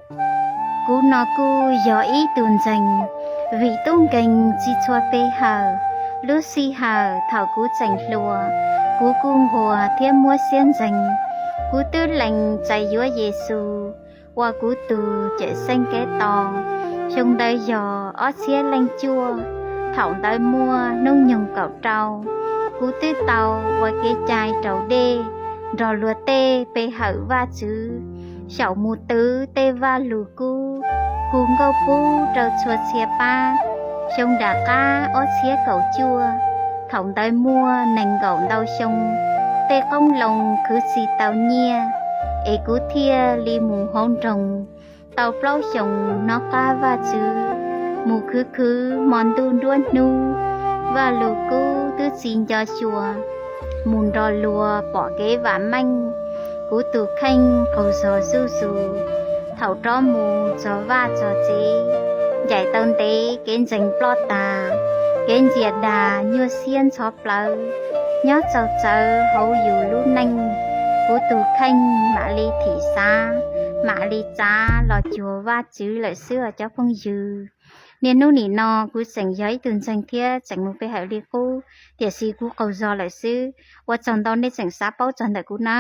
Kuv no kuj yog ib tug ntseeg, vim tub nkeeg tsis txhua pe hawm. Lub sij hawm thaum kuv tseem hluas, kuv kuj nquag thiab muab siab ntseeg. Kuv twb lees txais yuav Yexus ua kuv tus cawm seej kev tos. Xyoo ntawd yog ob txhiab leej cuaj, thaum ntawd muaj hnub nyoog kaum rau. Kuv twb tau ua kev cai raus dej nrog luag tej pe hawm Vajtswv, xyaum mus twv tej vaj lug kub, hu nkauj pub rau txhua txhia pab. Xyoo nram qab ob txhiab kaum cuaj, thaum ntawd muaj nees nkaum ntau xyoo, tej qoob loo khwv tsis tau nyiaj, es kuv thiaj li mus hauv nroog tau plaub xyoos hnov qab Vajtswv. Mus khwv khwv hmo ntuj nruab hnub, vaj lug kub twb tsis nco xyuas, mus nrog luag pom kev vam meej. Kuv tus kheej qaug zog zuj zus, thaum rov mus txog vaj txog tsev, ncaim tau ntev kev ntseeg ploj tas, kev ntxias dag nyuaj siab ntxhov plawv nyob txaus txawv hauv yus lub neej. Kuv tus kheej mam li thim xav, mam li txav los cuag Vajtswv lawm xwb os cov phooj ywg. Niaj hnub nim no kuv tseem yog ib tug ntseeg thiab tseem mus pe hawm li qub, tiam sis kuv qaug zog lawm xwb. Ua tsaug ntau nej tseem xav paub txog ntawm kuv na.